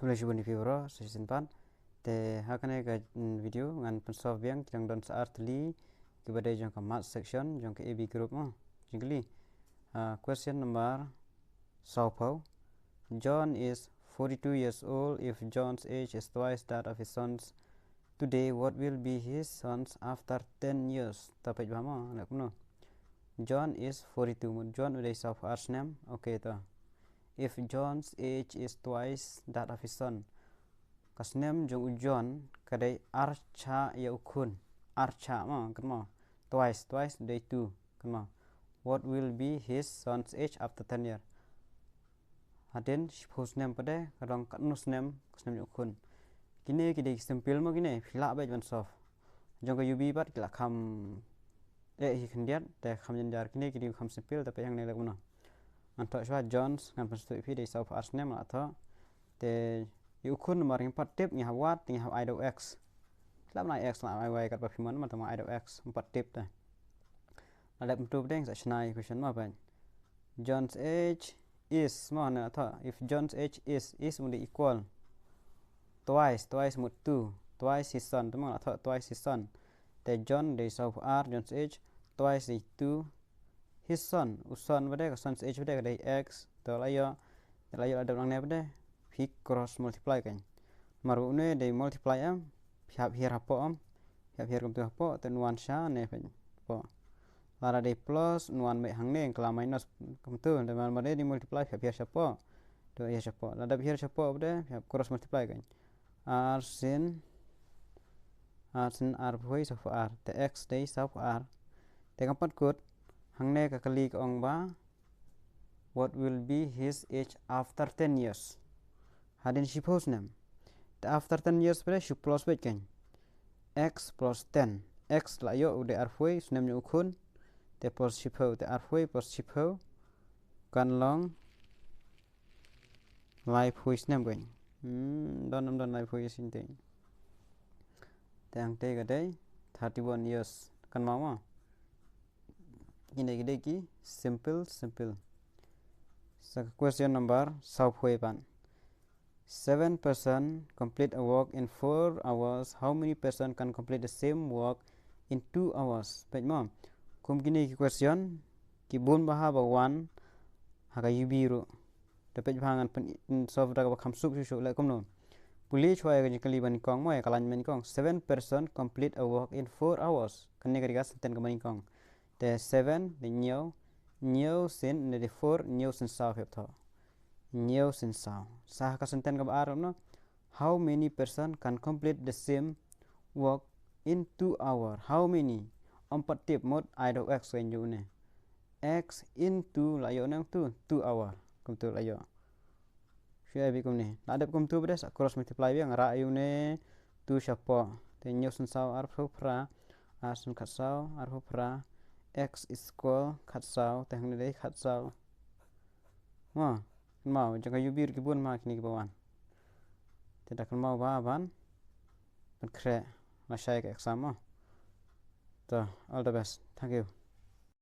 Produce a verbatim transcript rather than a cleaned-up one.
Khublei shibun ïa phi baroh sa shisien pat. Te ha kane ka, mm, video ngan pynsolve biang ki dang don sa ar tylli kiba dei jong ka math section jong ka A B group mo. Jingkylli. Ah, question number sawphew. John is forty-two years old. If John's age is twice that of his son's today, what will be his son's after ten years? Ta peit bha mo, leh kumno. John is forty-two, mut John u dei sawphew ar snem. Okay, ta. If John's age is twice that of his son. Ka snem jong u John ka dei ar cha ïa u khun. Ar cha mo, kan mo. Twice, twice dei two, kan mo. What will be his son's age after ten year? Hadien shiphew snem pat de ka long katno snem ka snem jong u khun. Kine ki dei ki simple mo kine, phi lah beit ban solve. Jong ka U B pat ki la kham eh hi khyndiat, te kham jynjar, kine ki dei kham simple, te peit hangne leh kumno. Ngan thoh shuwa John's, ngan pynsngewthuh ïa phi dei sawphew ar snem la thoh. Te ïa u khun namar ngim pat tip, ngi hap wad, ngi hap ai da u X. Lada ngi ai X, lada ngi ai Y katba phi mon, namar tang ngi ai da u X, ngim pat tip te. La dep kumtu pat de sa shna ïa ka question mo peit. John's age is mo, ne la thoh, if John's age is, is mut dei equal. Twice, twice mut two. Twice his son, te mo la thoh twice his son. Te John dei sawphew ar, John's age, twice dei two. His son, u son pat de, ka son's age pat de ka dei X. Te la ïoh, te la ïoh la dep nangne pat de, phi cross multiply kan. Namar ba une dei multiply em, phi hap hiar hapoh em, phi hap hiar kumtu hapoh, te un wan sha ne peit hapoh. Lada dei plus, un wan beit hangne, ka la minus kumtu, te namar ba dei multiply, phi hap hiar shapoh. Te hiar shapoh. Lada phi hiar shapoh pat de, phi hap cross multiply kan. Ar sien, ar sien arphew sawphew ar. Te X dei sawphew ar. Te kam pat kut, hangne ka kylli ka ong ba, what will be his age after ten years? Hadien shiphew snem. Te after ten years pat de shu plus beit kan. X plus ten. X la ïoh u dei arphew, snem jong u khun. Te plus shiphew, te arphew plus shiphew kan long laiphew snem kan. Hmm, don, don laiphew snem te. Te hangte ka dei thirty-one years. Kan mo mo. Kine ki dei ki simple, simple. Sa ka question number sawphew pat. Seven person complete a work in four hours. How many person can complete the same work in two hours? Peit mo. Kum kine ki question, ki bun bha ba wan ha ka U B ruh. Te peit bha ngan pyn-, solve da kaba kham suk shuh shuh leh kumno. Pule shuwa ïa ka jingkylli ba nyngkong mo, ïa ka line ba nyngkong. Seven person complete a work in four hours. Kane ka dei ka sentence kaba nyngkong. Te seven dei hynñiew, hynñiew sien, ne dei four, hynñiew sien saw phi hap thoh. Hynñiew sien saw. Sa ha ka sentence kaba ar kumno. How many person can complete the same work in two hour? How many? Ym pat tip mut ai da u X kan jong une. X into la ïoh nang two, two hour. Kumtu la ïoh. Shu ai beit kumne. La dep kumtu pat de sa cross multiply biang, rah ïa une two shapoh. Te hynñiew sien saw arphew phra, ar sien khatsaw arphew phra, X is equal khatsaw, te hangne dei khatsaw. Mo, kynmaw, jong ka U B ruh ki bun ma kine kiba wan. Te da kynmaw ba ban pynkhreh lashai ka exam mo. To, all the best. Thank you.